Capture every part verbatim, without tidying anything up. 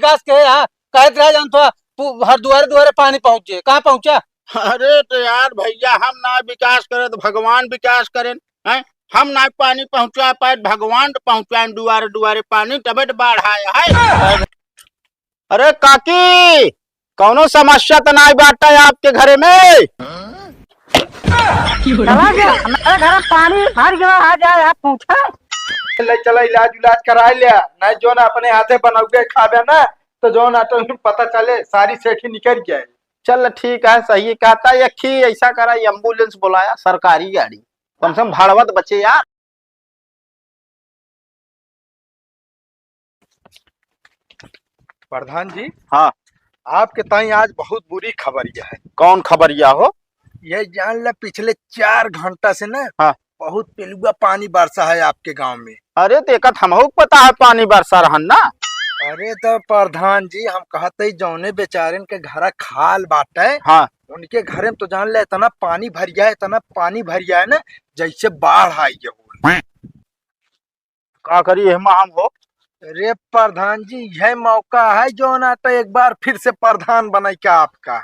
विकास के है, हाँ? कहत रहे जान तो पु-, हर दुआरे दुआरे पानी पहुँचे, कहाँ पहुँचा? अरे तो यार भैया, हम ना विकास करे तो भगवान विकास करें, हैं? हम ना पानी पहुँचा पाए, भगवान तो पहुँचाएं दुआरे दुआरे पानी, तबे तो बाढ़ आया है। अरे काकी, कौनो समस्या तो नाई बाटे आपके घरे में? चला गया, हमारे घर में पानी भर गया, आ जाए आप पूछे। ले चला, इलाज उलाज कराए लिया, नहीं जो ना अपने हाथे बनौके खाबे ना, तो जो ना तो पता चले सारी सेठी निकल जाए। चल ठीक है, सही कहता है, एक ही ऐसा करा, एम्बुलेंस बुलाया, सरकारी गाड़ी, कम से कम भाड़वा तो बचे यार। प्रधान जी, हाँ। आपके ताई आज बहुत बुरी खबरिया है। कौन खबरिया हो? ये जान ले, पिछले चार घंटा से ना, हाँ। बहुत पेलुआ पानी बरसा है आपके गांव में। अरे, तो एक हमहू के पता है, पानी बरसा रहन ना। अरे, तो प्रधान जी, हम कहते ही जौने बेचारेन के घरा खाल बाटे, हाँ। उनके घरे में तो जान ले, इतना पानी भरिया है, इतना पानी भरिया है ना, जैसे बाढ़ आई है। का करी एहमा हम हो? अरे प्रधान जी, यह मौका है जो ना तो एक बार फिर से प्रधान बनाई का आपका।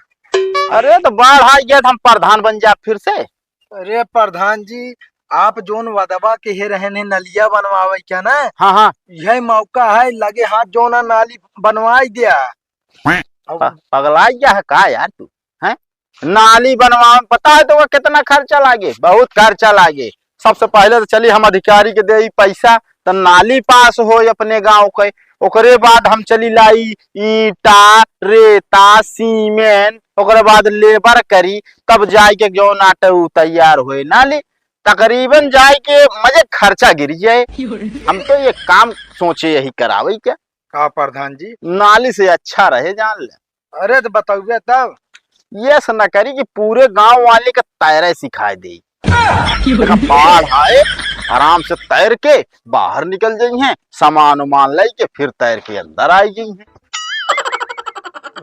अरे तो बाढ़ आ गया तो हम प्रधान बन जाब फिर से। अरे प्रधान जी, आप जोन वदवा के हे रहे ने नलिया बनवावे क्या ना? हाँ, हाँ। यह मौका है, लगे हाथ जो ना नाली बनवाई दिया। अब प-, पगलाई गया है का यार तू? हैं? नाली बनवावे में पता है तो वो कितना खर्चा लागे? बहुत खर्चा लागे। सबसे पहले तो चली हम अधिकारी के देई पैसा, तो नाली पास होई अपने गाँव के। ओकरे बाद हम चली लाई ईंटा, रेता, सीमेंट, ओकरे बाद लेबर करी, तब जाए के जो नाटे उ तैयार होए नाली। तकरीबन जाए के मजे खर्चा गिर जाए। हम तो ये काम सोचे यही करावे के। का प्रधान जी? नाली से अच्छा रहे, जान ले। अरे तो बतौबे तब। ये से न करी कि पूरे गांव वाले के तैरे सिखाए दे। देखा, बाढ़ आए, आराम से तैर के बाहर निकल जाई हैं, सामान उमान लाई के फिर तैर के अंदर आई गई हैं।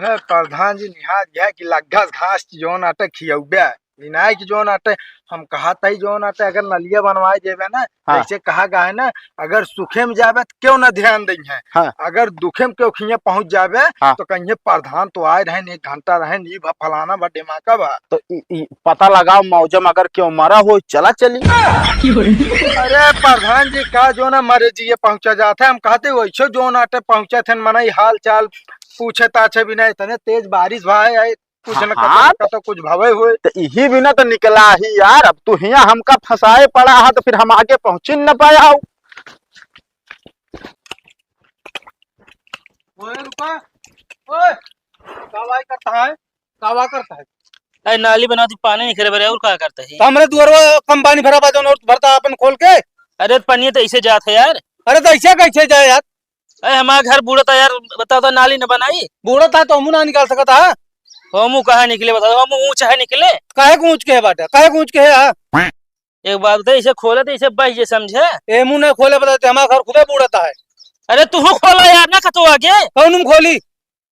वह प्रधान जी निहार गया कि लग्घस घास की जौन आटे खियौबे। विनायक जौन आटे, हम कहत हई जौन आटे, अगर नलिया बनवाए देबे ना, हाँ। जैसे कहा गया है ना, अगर सुखे में जाबे तो क्यों ना ध्यान देइहैं, हाँ। अगर दुखे में क्यों खिया पहुँच जाबे, हाँ। तो कहिए प्रधान तो आए रहे, एक घंटा रहे, नी भा फलाना भा डेमाका भा। तो ई, ई पता लगाओ मौजम अगर क्यों मरा हो, चला चली। अरे प्रधान जी का जो ना मरे जिए पहुँचा जात है, हम कहते वैसे जौन आटे पहुँचत है, मनई हाल चाल पूछे ताछे भी नहीं, इतने तेज बारिश भा है, कुछ न हाँ, कतो, हाँ, कतो कुछ भवे होए। तो इही बिना तो निकला ही यार, अब तू हियाँ हमका फंसाए पड़ा है, तो फिर हम आगे पहुँचिन न पाया हो। ओए रुका, ओए, का भाई करता है, का भाई करता है? अरे नाली बना दी, पानी निकले बरे, और का करता है? तो हमरे दुआरवा कम पानी भरा बा, जौन और भरता अपन खोल के। अरे पानी तो ऐसे जात है यार। अरे तो ऐसे कैसे जाए यार? अरे हमारा घर बूढ़ा था यार, बताओ तो नाली न बनाई। बूढ़ा था तो हमू ना निकाल सकता है। हमू कहाँ निकले बताओ, हमू ऊँच है निकले। काहे को ऊँच के है बाटा, काहे को ऊँच के है, हाँ? एक बात बताई, इसे खोले तो इसे बह ये समझे। ए मुँह नहीं खोले बताते, हमारा घर खुदे बूढ़ा था है। अरे तू खोला यार ना कतो आगे। कौन मुँह खोली?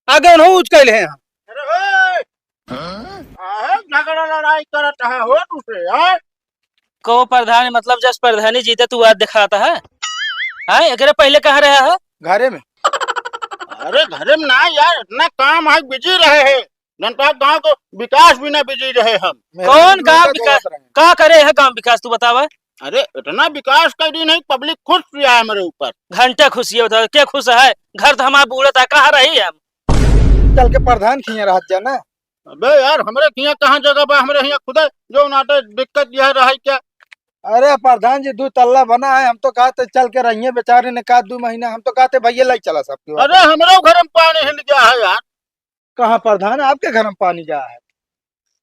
आगे उन्हों ऊँच कैले हैं। अरे ओए! काहे झगड़ा लड़ाई करत है हो तू से, हैं? को प्रधान, मतलब जस प्रधानी जीते तू आज दिखाता है? हैं? एकरे पहले कहाँ रहा है? घरे में। अरे घरे में ना यार, इतना काम है, बिजी रहे हैं। जनता गांव को विकास भी ना बिजी रहे हम। मेरे कौन लोग गांव का विकास? जरूरत रहे। का करे है गांव विकास तू बतावा? अरे इतना विकास कर दी नहीं, पब्लिक खुश हुआ है मेरे ऊपर। घंटा खुशी है, बताओ क्या खुश है? घर तो हमारा बूढ़ा था, कहाँ रही हम? चल के प्रधान खिया रहत जा ना। अबे यार, हमरे हियाँ कहाँ जगह बा? हमरे हियाँ खुदे जो नाटे दिक्कत यह रहे क्या? अरे प्रधान जी, दो तल्ला बना है, हम तो कहते चल के रहिए बेचारे ने कहा दो महीना, हम तो कहते भैया लाई चला सबके। अरे हमरे घर में पानी हिल गया है यार। कहाँ प्रधान, आपके घर में पानी गया है?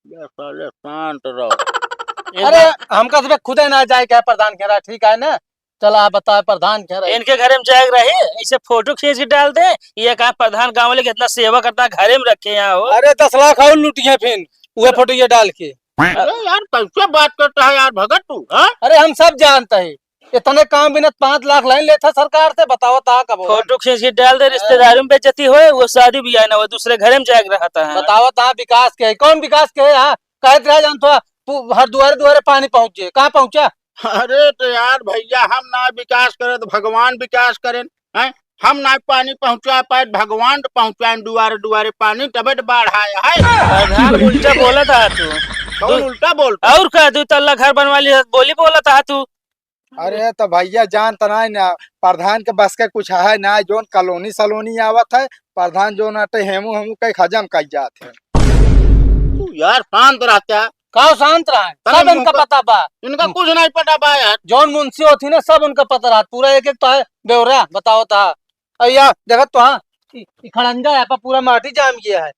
ये साले शांत रहो। अरे हमका सिर्फ खुदे ना जाए क्या प्रधान कह रहा, ठीक है ना? चला, आप बताए, प्रधान कह रहे। इनके घरे में जाए के रही, ऐसे फोटो खींच के डाल दे, ये कहा प्रधान गाँव वाले कितना सेवा करता है, घरे में रखे यहाँ हो। अरे, दस लाख और लूटिए फिर, वह फोटो ये डाल के। अरे यार, कैसे बात करता है यार भगत तू, हाँ? अरे, हम सब जानते हैं, इतने काम बिना पाँच लाख लाइन लेता सरकार से, बताओ ता कब होगा? फोटो खींच के डाल दे, रिश्तेदारों में बेइज्जती होए, वो शादी भी आए ना हो, दूसरे घरे में जाए के रहता है। बताओ ता विकास के, कौन विकास के है, हाँ? कहत रहे जान तो, पु-, हर दुआरे दुआरे पानी पहुँचे, कहाँ पहुँचा? अरे तो यार भैया, हम ना विकास करे तो भगवान विकास करें, हैं? हम ना पानी पहुँचा पाए, भगवान तो पहुँचाए दुआरे दुआरे पानी, तबे तो बाढ़ आया है। प्रधान, उल्टा बोलत हा तू। कौन उल्टा बोलता? और का, दू तल्ला घर बनवा लिया, बोली बोलत हा तू। अरे तो भैया, जान त नाई ना, प्रधान के बस के कुछ है ना, जोन कॉलोनी सलोनी आवत है, प्रधान जोन अटे हेमू हेमू कई हजम कई जात है। तू यार शांत रहता। का शांत रहा है? तने सब इनका मुंह का पता बा। इनका कुछ नहीं पता बा यार। जौन मुंशी होती ना, सब उनका पता रहा, पूरा एक एक तो है ब्यौरा बताओ ता। और या देखत तो हाँ, ई, ई खड़ंजा है, पर पूरा माटी जाम गया है।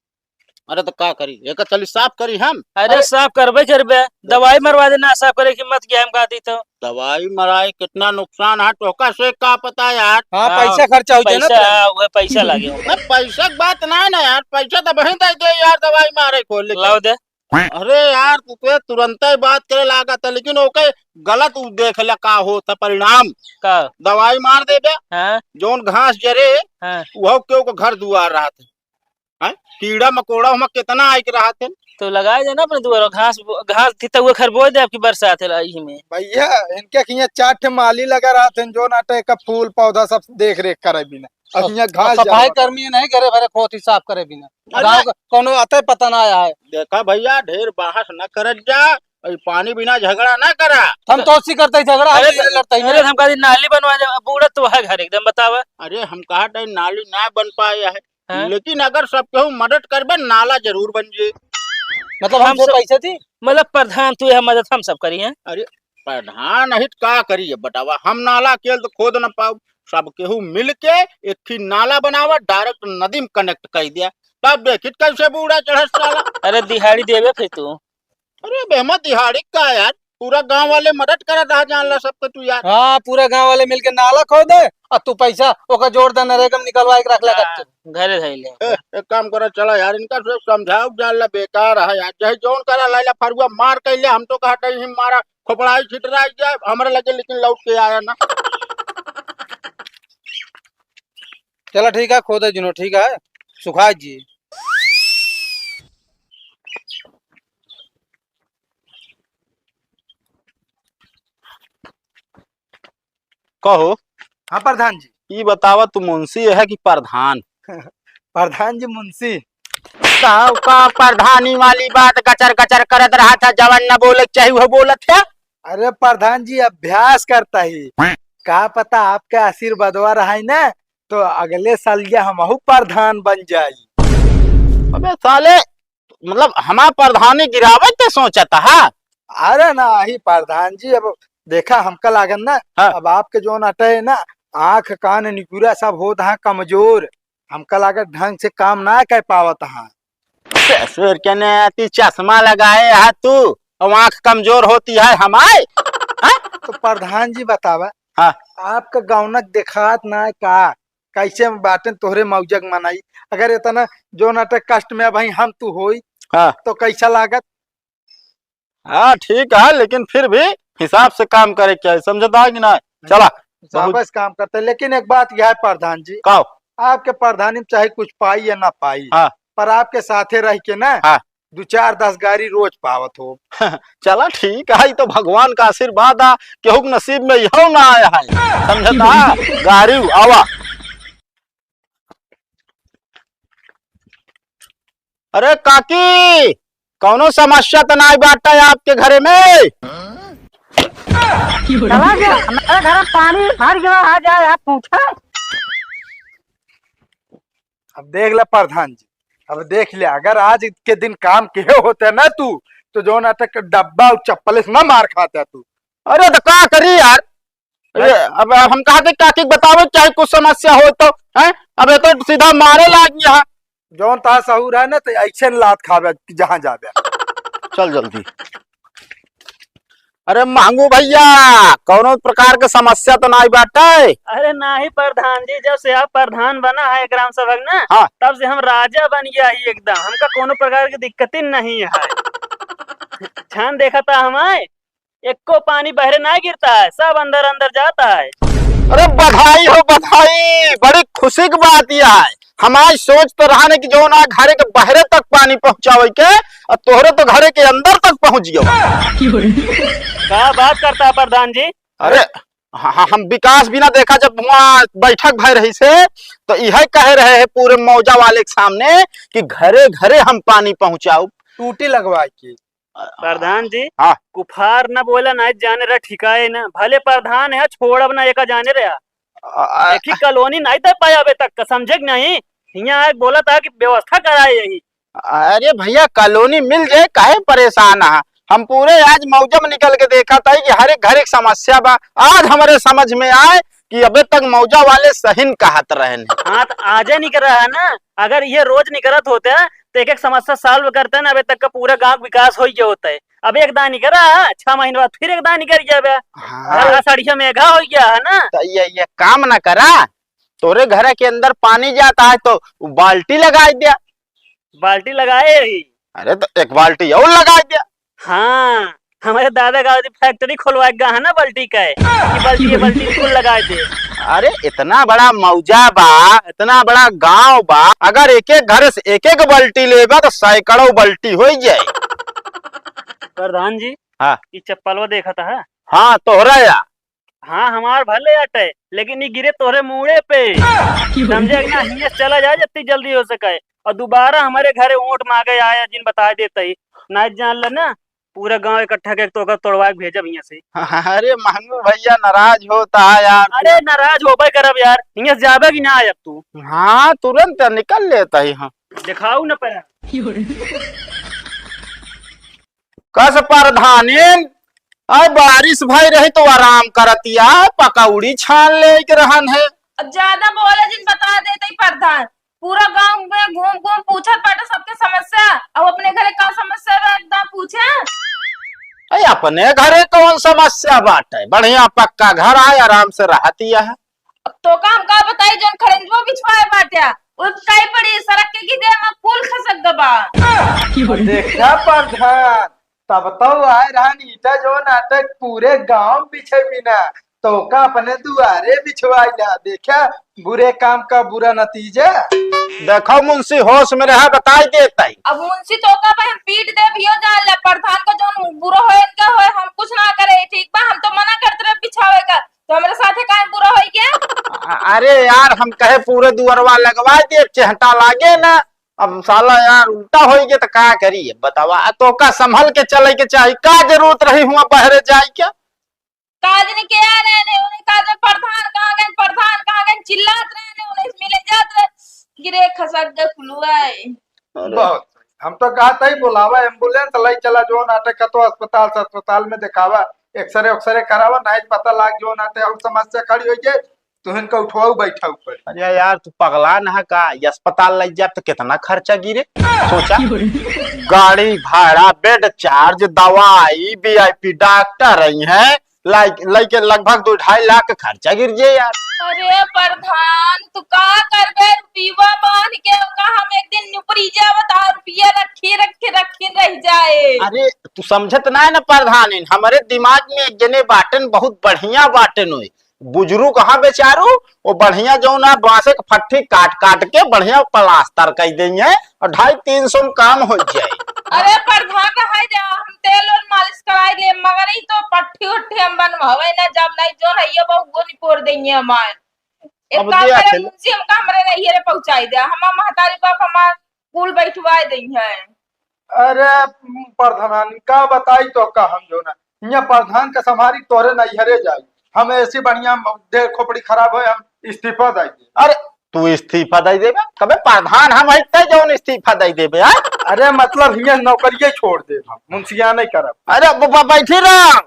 अरे तो का करी, एक चली साफ करी हम। अरे अरे साफ करबे करबे, दवाई मरवा दे, ना साफ करे की मत गया हम कहती तो। दवाई मराए कितना नुकसान है, तोहका से का पता यार। हाँ, हाँ, पैसा खर्चा हो जाए ना पैसा, तेरा। हाँ, वह पैसा लागे हो। ना, पैसा की बात ना है ना यार, पैसा तो वहीं दे दे यार, दवाई मारे खोल लेके। लाओ दे। अरे यार, तू तो तुरंत ही बात करे लागा था, लेकिन ओके गलत उ देख ले का होत है परिणाम। का? दवाई मार देबे, हाँ। जौन घास जरे, हाँ। वह केहू के घर दुआर रहत है। हैं? कीड़ा मकोड़ा हमा कितना आइके रहत है। तो लगाए देना अपने दुआर घास, घास थी तो वो खरबोए दे आपकी बरसात है लाई में। भैया, इनके हियाँ चार ठे माली लगा रहत है, जौन अटे का फूल पौधा सब देख रेख करे बिना। और और हियाँ घास सफाई जमा। कर्मी नहीं करे भरे खोती साफ करे बिना। अरे गाँव का कोनो अतः पता ना आया है। देखा भैया, ढेर बहस न करत जा, और पानी बिना झगड़ा ना करा। हम तो उसी करते ही झगड़ा, हम अरे, नहीं लड़ते ही अरे, ना। हम कहते नाली बनवा दे, बूढ़ा तो है घर एकदम, बतावा। अरे, हम कहा था नाली ना बन पाए है, हाँ? लेकिन अगर सब केहू मदद करबे, नाला जरूर बन जे। मतलब हम हमसे सब पैसे दी? मतलब प्रधान तू यह मदद हम सब करी हैं। अरे, प्रधान अहित का करी है बतावा, हम नाला अकेल तो खोद न पाऊ, सब केहू मिल के एक ही नाला बनावा, direct नदी में connect कर दिया, तब देखित कैसे बूढ़ा चढ़त साला। अरे दिहाड़ी देबे फिर तू। अरे बेहमा दिहाड़ी का यार, पूरा गांव वाले मदद करत रहा जान ला सबके तू यार। हाँ, पूरा गांव वाले मिलके नाला खोदे और तू पैसा ओका जोर दे नरेगा में निकलवा के रख ले हाँ, तू। घरे धइले। ए, एक काम करा, चला यार, इनका सब समझाओ जान ला, बेकार है यार, चाहे जौन करा, लाइला फरुआ मार कैले, हम तो कहते ही मारा खोपड़ाई छिटराई जाए, हमरे लगे लेकिन लौट के आया ना। चला ठीक है, खोदे जिनो, ठीक है, सुखा जी। कहो। हाँ प्रधान जी। ई बतावा, तू मुंशी है कि प्रधान? प्रधान जी, मुंशी। का, का प्रधानी वाली बात कचर कचर करत रहा था, जवन न बोले के चाही वो बोलत है। अरे प्रधान जी, अभ्यास करता ही, का पता आपके आशीर्वादवा रहा है ना, तो अगले साल ये हमहू प्रधान बन जाई। अबे साले, मतलब हमार प्रधानी गिरावे के सोचत हा? अरे नाही प्रधान जी, अब देखा हमका लागन ना, हाँ। अब आपके जौन अटे है ना, आँख कान निकुरा सब होत हा कमजोर, हमका लागत ढंग से काम ना कर पावत हा। ससुर के ने अति चश्मा लगाए हा तू, और आँख कमजोर होती है हमारे, हाँ? तो प्रधान जी बतावा, हाँ। आपका गौनक देखात ना का, कैसे बाटेन तोहरे मौजक मनाई, अगर इतना जौन अटे कष्ट में भाई हम तू होई, हाँ। तो कैसा लागत? हाँ, ठीक है, लेकिन फिर भी हिसाब से काम करे के है, समझता है कि ना? चला, बहुत शाबाश काम करते, लेकिन एक बात यह है प्रधान जी, का? आपके प्रधानी में चाहे कुछ पाई या ना पाई, हाँ। पर आपके साथे रह के ना, हाँ। दो चार दस गाड़ी रोज पावत हो। चला ठीक है, ई तो भगवान का आशीर्वाद आ, केहू के नसीब में इहो ना आया है, समझता? गाड़ी आवा। अरे काकी, कौनो समस्या तो नाई बाटे आपके घरे में? चला गया, हमारे घर में पानी भर गया, आ जाए आप पूछा। अब देख ले प्रधान जी, अब देख ले, अगर आज के दिन काम किहे होते ना तू, तो जौन अटे डब्बा और चप्पल से ना मार खाता तू। अरे तो का करी यार, ये, अब, अब हम कहा थे काकी के बतावे चाहे कुछ समस्या हो तो, हैं? अब ये तो सीधा मारे लागी है। जौन ता सहूर है ना, तो ऐसे न लात खावे कि जहाँ जावे। चल जल्दी। अरे महंगू भैया, कौनो प्रकार के समस्या तो नाई बाटे? अरे नाही प्रधान जी, जब से आप प्रधान बना है ग्राम सभा के ना, हाँ। तब से हम राजा बन गया ही एकदम, हमका कौनो प्रकार की दिक्कत ही नहीं है। छान देखा था हमारे, एको पानी बहरे ना गिरता है, सब अंदर अंदर जाता है। अरे बधाई हो बधाई, बड़ी खुशी की बात यह है। हमारी सोच तो रहा न कि जौन आ घरे के बहरे तक पानी पहुँचावे के, और तोहरे तो घरे के अंदर तक पहुँच गयो। का बात करता है प्रधान जी? अरे हाँ, हाँ, हम विकास बिना देखा जब वहाँ बैठक भय रही से, तो यह कहे रहे हैं पूरे मौजा वाले के सामने कि घरे घरे हम पानी पहुँचाउब। टूटी लगवाए की। प्रधान जी, हाँ। कुफार न बोला, नाहीं जाने रहा ठिकाए ना। भले प्रधान है, छोड़ अब ना एका जाने रहा। अ, अ, एक ही कॉलोनी नाहीं दे पाया अबे तक का, समझे कि नहीं? हियाँ आके बोला था कि व्यवस्था कराए यही। अरे भैया, कॉलोनी मिल जाए, काहे परेशान है? हम पूरे आज मौजा में निकल के देखा था कि हर एक घर एक समस्या बा। आज हमारे समझ में आए कि अबे तक मौजा वाले सही न कहत रहन हैं। हाँ, तो आजे निकल रहा है ना, अगर ये रोज निकलत होते हैं, तो एक एक समस्या solve करते हैं ना, अबे तक का पूरा गांव विकास हो गया होता है। अब एक दान निकल रहा है, छह महीने बाद फिर एक दान निकल गया बे। हाँ। और असड़िया मेघा हो गया है ना। तो ये, ये काम ना करा, तोरे घर के अंदर पानी जाता है तो बाल्टी लगा दिया। बाल्टी लगाए ही। अरे तो एक बाल्टी और लगा दिया। हाँ, हमारे दादा का फैक्ट्री खुलवा के गा है ना बाल्टी का है, कि बाल्टी, ये बाल्टी कुल लगा दे। अरे इतना बड़ा मौजा बा, इतना बड़ा गांव बा, अगर एक एक घर से एक एक बाल्टी लेबा तो सैकड़ों बाल्टी हो जाए। प्रधान जी, हाँ। ये चप्पलवा देखा था? हाँ, तोहरा या? हाँ, हमार भले अटे, लेकिन ये गिरे तोहरे मूड़े पे। समझे कि ना, हियाँ से चला जाए जितनी जल्दी हो सके, और दोबारा हमारे घरे वोट मांगे आया जिन बता देते ही, ना जान ले ना, पूरा गांव इकट्ठा के तो ओकर तोड़वा के भेजब हियाँ से। अरे महंगू भैया, नाराज होता है यार। अरे नाराज होबे करब यार, हियाँ से जाबे कि ना आयब तू? हाँ, तुरंत निकल लेता ही हम। दिखाऊ न पड़ा। कस प्रधानिन, आय बारिश भई रही तो आराम करतिया, पकौड़ी छान लेके रहन है। अब ज्यादा बोले जिन बता देते ही प्रधान, पूरा गांव में घूम घूम पूछत बाटे सबके समस्या, अब अपने घरे का समस्या बा एकदम पूछे। अरे अपने घरे कौन समस्या बाटे, बढ़िया पक्का घर आए, आराम से रहतिया है। अब तो का हम का बताई, जौन खड़ंजवा बिछवाए बाट्या, वो कई पड़ी सड़क के की दे में कुल खसक गबा। देखा प्रधान, तब तो आए रहन ईटा जौन आटे पूरे गांव बिछे बिना, तो का अपने दुआरे बिछवाई ना। देखा बुरे काम का बुरा नतीजा। देखो मुंशी, होश में रहा, बताई देता ही। अब मुंशी तो का भाई हम पीट दे भियो जान ले, प्रधान को जौन बुरा होए इनका होए, हम कुछ ना करे, ठीक बा? हम तो मना करते रहे बिछावे का, तो हमरे साथे काहे बुरा होई गया? अ-, अरे यार, हम कहे पूरे दुअरवा लगवा दे, चेहटा लागे ना। अब साला यार उल्टा होई गया तो का करी, बतावा। तो का संभल के चले के चाही, का जरूरत रही हुआ बहरे जाए के? का जने के आ रहे ने, उन्हें का जने प्रधान कहाँ गए, प्रधान कहाँ गए, चिल्लात रहे ने, उन्हें मिले जात रहे। गिरे खसक गए कुलुआए। अरे। बहुत सही। हम तो कहा था ही बुलावा एम्बुलेंस, लाई चला जो नाटे का तो अस्पताल से अस्पताल में दिखावा, एक्सरे उक्सरे करावा, नाइज पता लाग जो नाटे और समस्या खड़ी हो जाए, तुहन का उठवाऊ बैठा ऊपर। अरे यार, तू पगला ना का? ये अस्पताल लग जाए तो कितना खर्चा गिरे, सोचा। गाड़ी भाड़ा, बेड चार्ज, दवाई, वीआईपी डॉक्टर रही हैं, लाइक, लइके लगभग दो ढाई लाख के खर्चा गिर जाए यार। अरे प्रधान, तू का करबे? रुपया बांध के ओका हम एक दिन नुपरी जावत आ रुपया रखे, रखे, रखे रह जाए। अरे, तू समझत ना है ना प्रधान, इन हमरे दिमाग में एक जने बाटन, बहुत बढ़िया बाटन होई। बुजुर्ग हाँ बेचारू, वो बढ़िया जौन है बांसे के फट्ठी काट, काट के बढ़िया प्लास्टर कर देंगे और ढाई तीन सौ में काम हो जाए। अरे प्रधान रहे दे, हम तेल और मालिश कराई ले, मगर ई तो पट्ठी उट्ठी हम बनवावे ना, जब नहीं जोन है ये बहु वो निपोर देंगे हमारे। एक अब काम दिया करे, खेल। मुंशी हमका हमरे नहीं रे पहुंचाई दे, हमार महतारी बाप हमार कुल बैठवाए देंगे। अरे प्रधान, का बताई तो का हम जो ना, यहाँ प्रधान का संभारी तोरे नैहरे जाई, हम ऐसी बढ़िया म-, देह खोपड़ी खराब होए, हम इस्तीफा दे दे। अरे तू इस्तीफा दे देबे? कबे प्रधान हम हई तै जौन इस्तीफा दे देबे, हाँ? अरे मतलब हियाँ नौकरिये छोड़ देब हम, मुंशिया नहीं करब। अरे ब-, ब-, बैठी रह।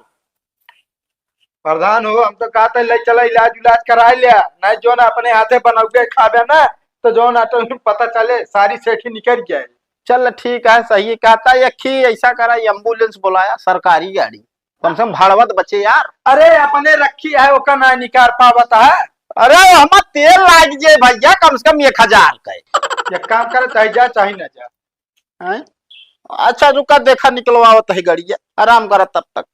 प्रधान हो, हम तो कहते ले चला इलाज उलाज कराए लिया, नहीं जो ना अपने हाथे बनाओगे खाबे ना, तो जो ना तो पता चले सारी सेठी निकल गया है। चल ठीक है, सही कहता है, एक ही ऐसा करा, एम्बुलेंस बुलाया, सरकारी गाड़ी, कम से कम भाड़वा तो बचे यार। अरे अपने रखी है, ओका ना निकाल पावत है। अरे हमार तेल लाग जे भैया, कम से कम एक हजार का। एक काम करे, चाहे जा चाहे ना जा। हैं? अच्छा रुका, देखा निकलवावत है गड़िया, आराम करा तब तक।